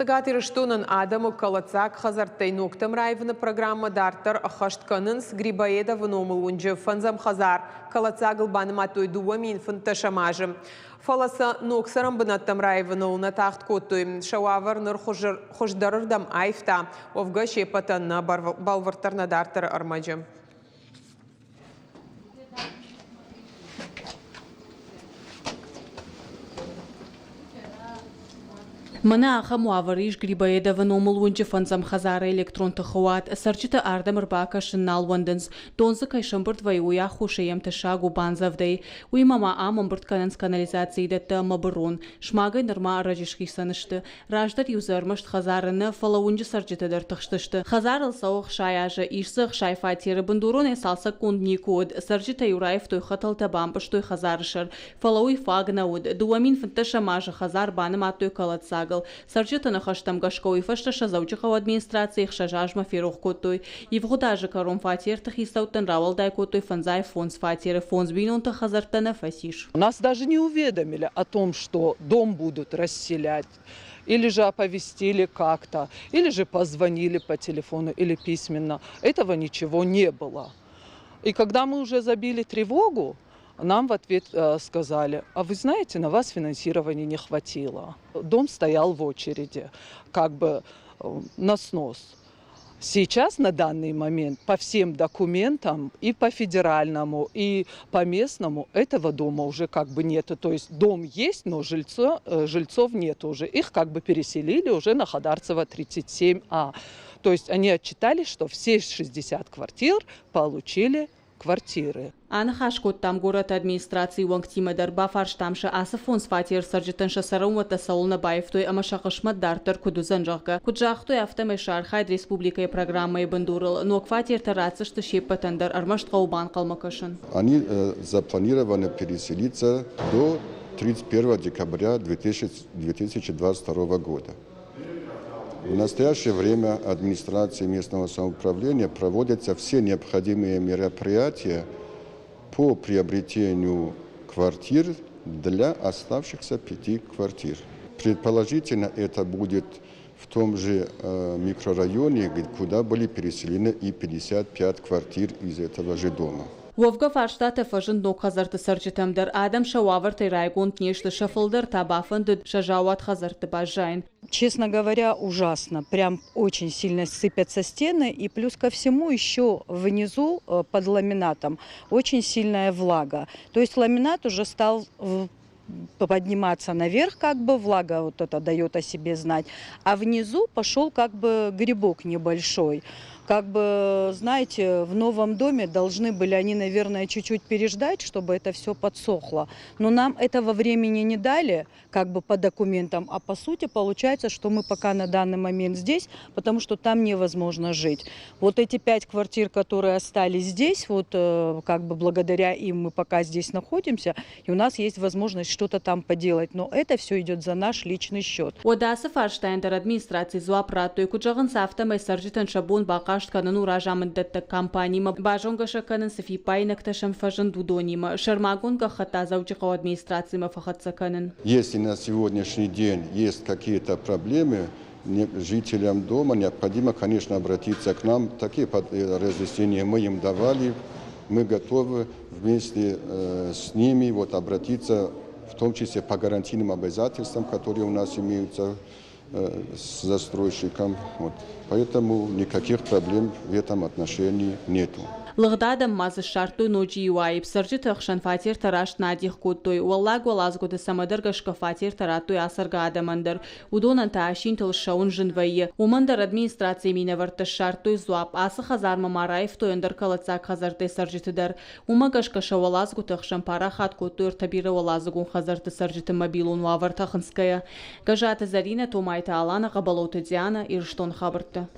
Цӕгат Ирыстонӕн адӕмы кӕлӕддзаг хӕдзӕрттӕй ногтӕм раивыны программӕ дарддӕр ӕххӕст кӕнынц. Грибоедовы номыл уынджы фӕндзӕм хӕдзар кӕлӕддзагыл банымадтой 2015 азы. Фӕлӕ сӕ ног цӕрӕнбынӕттӕм раивыныл нӕ тагъд кодтой. Сӕ уавӕр ныр хуыздӕрырдӕм аивта. Уӕвгӕ се ппӕтӕн нӕ бӕлвырддӕр нӕ дарддӕры ӕрмӕджы. Мӕнӕ ахӕм уавӕр ис Грибоедовы номыл уынджы фӕндзӕм хӕдзары электрон тыхы уат. Цӕрджытӕ ардӕм ӕрбакӕсын нал уӕндынц. Дон дзы кӕй сӕмбырд вӕййы, уый аххосӕй йӕм тӕссаг у бандзӕвдӕй. Уыимӕ ма ам ӕмбырд кӕнынц канализацийы дӕттӕ ӕмӕ бырон. Смагӕй нырма ӕрӕджы схицӕн сты. Раздӕр-иу дзы ӕрмӕст хӕдзары нӕ, фӕлӕ уынджы цӕрджытӕ дӕр тыхстысты. Хӕдзарыл цӕуы 60 азы, ис дзы 60 фатеры, бындуронӕй цалцӕггонд никуы уыд. Цӕрджытӕ-иу раивтой хӕтӕлтӕ, бампъызтой хӕдзары сӕр. Фӕлӕ уый фаг нӕ уыд. 2015 азы хӕдзар банымадтой кӕлӕддзагыл. Цӕрджыты ныхӕстӕм гӕсгӕ уый фӕстӕ сӕ Дзӕуджыхъӕуы администрацийы ӕхсӕз азмӕ ферох кодтой. Ивгъуыд азы кӕрон фатерты хицӕуттӕн рауӕлдай кодтой фӕндзай фондз фатеры, фондз бинонты хӕдзӕрттӕ нӕ фӕцис. Нас даже не уведомили о том, что дом будут расселять, или же оповестили как-то, или же позвонили по телефону или письменно. Этого ничего не было. И когда мы уже забили тревогу, нам в ответ сказали, а вы знаете, на вас финансирования не хватило. Дом стоял в очереди, как бы на снос. Сейчас, на данный момент, по всем документам, и по федеральному, и по местному, этого дома уже как бы нету. То есть дом есть, но жильцов нет уже. Их как бы переселили уже на Хадарцева 37А. То есть они отчитались, что все 60 квартир получили квартиры. Аныхас кодтам горӕты администрацийы уӕнгтимӕ дӕр, бафарстам сӕ, ацы фондз фатеры цӕрджытӕн сӕ цӕрӕнуӕттӕ цӕуылнӕ баивтой ӕмӕ сӕ хъысмӕт дарддӕр куыд уыдзӕн, зӕгъгӕ. Куыд загътой, афтӕмӕй сӕ архайд республикӕйы программӕйы бындурыл. Ног фатертӕ ратдзысты се ппӕтӕн дӕр, ӕрмӕст хъӕуы банхъӕлмӕ кӕсын. Они запланированы переселиться до 31 декабря 2022 года. В настоящее время администрацией местного самоуправления проводятся все необходимые мероприятия по приобретению квартир для оставшихся пяти квартир. Предположительно, это будет в том же микрорайоне, куда были переселены и 55 квартир из этого же дома. Уӕвгӕ фарстатӕ фӕзынд ног хӕдзӕртты цӕрджытӕм дӕр. Адӕм сӕ уавӕртӕй райгонд не сты, сӕ фылдӕр та бафӕндыд сӕ заууат хӕдзӕртты баззайын. Честно говоря, ужасно. Прям очень сильно сыпятся стены. И плюс ко всему еще внизу под ламинатом очень сильная влага. То есть ламинат уже стал подниматься наверх, как бы влага вот это дает о себе знать. А внизу пошел как бы грибок небольшой. Как бы, знаете, в новом доме должны были они, наверное, чуть-чуть переждать, чтобы это все подсохло. Но нам этого времени не дали, как бы по документам, а по сути получается, что мы пока на данный момент здесь, потому что там невозможно жить. Вот эти пять квартир, которые остались здесь, вот как бы благодаря им мы пока здесь находимся, и у нас есть возможность что-то там поделать. Но это все идет за наш личный счет. Уӕдӕ ацы фарстайӕн дӕр администрацийы дзуапп радтой. Куыд зӕгъынц, афтӕмӕй цӕрджытӕн сӕ бон бахъаст кӕнын у разамынддӕттӕг компанимӕ, базонгӕ сӕ кӕнын, цы фиппаинӕгтӕ сӕм фӕзынд, уыдонимӕ, сӕрмагонд гӕххӕтт Дзӕуджыхъӕуы администрацимӕ фӕхӕццӕ кӕнын. Если на сегодняшний день есть какие-то проблемы, жителям дома необходимо, конечно, обратиться к нам. Такие разъяснения мы им давали. Мы готовы вместе с ними вот обратиться, в том числе по гарантийным обязательствам, которые у нас имеются с застройщиком. Вот. Поэтому никаких проблем в этом отношении нету. Лыгъд адӕм ма дзы ссардтой ноджы иу аипп. Цӕрджыты ӕхсӕн фатертӕ раст нӕ адих кодтой. Уӕллаг уӕладзгуыты цӕмӕдӕр гӕсгӕ фатертӕ радтой ацӕргӕ адӕмӕн дӕр. Уыдонӕн та асинтыл ссӕуын зын вӕййы. Уымӕн дӕр администрацийы минӕвӕрттӕ ссардтой дзуапп. Ацы хӕдзармӕ ма раивтой ӕндӕр кӕлӕддзаг хӕдзӕрттӕй цӕрджыты дӕр. Уымӕ гӕсгӕ сӕ уӕладзгуыты ӕхсӕн парахат кодтой ӕртӕ бирӕуӕладзыгон хӕдзӕртты цӕрджыты мобилон уавӕртӕ хынцгӕйӕ. Гӕзаты Зӕринӕ, Томайты Алана, Хъӕбӕлоты Диана, Ирыстоны хабӕрттӕ.